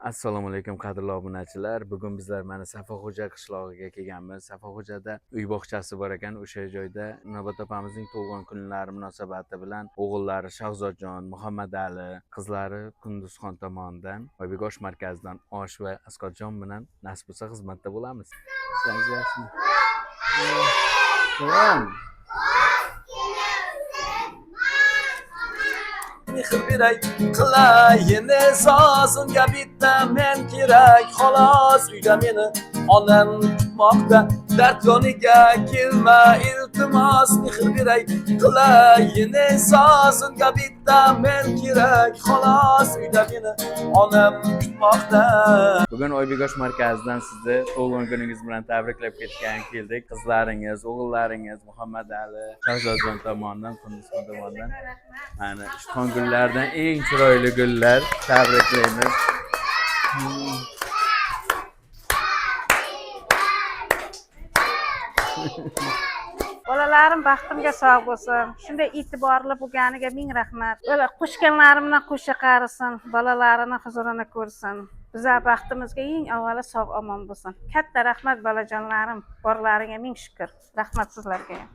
Assalomu alaykum, qadrli obunachilar. Bugun bizlar mana Safaxo'ja qishlog'iga kelganmiz. Safaxo'jada uy bog'chasi bor ekan. O'sha joyda Navbat opamizning tug'ilgan kunlari munosabati bilan o'g'illari Shahzodjon, Muhammad Ali, qizlari Kunduzxon tomonidan Oybek osh markazidan osh va Asqarjon bilan nasib bo'lsa xizmatda bo'lamiz. Ishlaringiz yaxshimi? Tamom. Mehr beray qilayin e'zoz, unga bitta men kerak xolos. Uyda meni onam kutmoqda, dard yoniga kelma, iltimos. Mehr beray qilayin e'zoz, unga bitta men kerak xolos. Uyda meni onam kutmoqda. Bugun Oybek osh markazidan sizni tug'ilgan kuningiz bilan tabriklab ketgan keldik. Qizlaringiz, o'g'illaringiz Muhammad Ali, Shahzodjon tomonidan, Kunduzxon tomonidan mana ishtixon gullardan eng chiroyli gullar, tabriklaymiz. Bolalarim baxtimga sog' bo'lsin. Shunday e'tiborli bo'lganiga ming rahmat. Bola qo'shganlarimdan qo'sha qarisin, bolalarini huzurini ko'rsin. Bizlar baxtimizga eng avvalo sog' omon bo'lsin. Katta rahmat, bolajonlarim, borlaringga ming shukr. Rahmat sizlarga ham.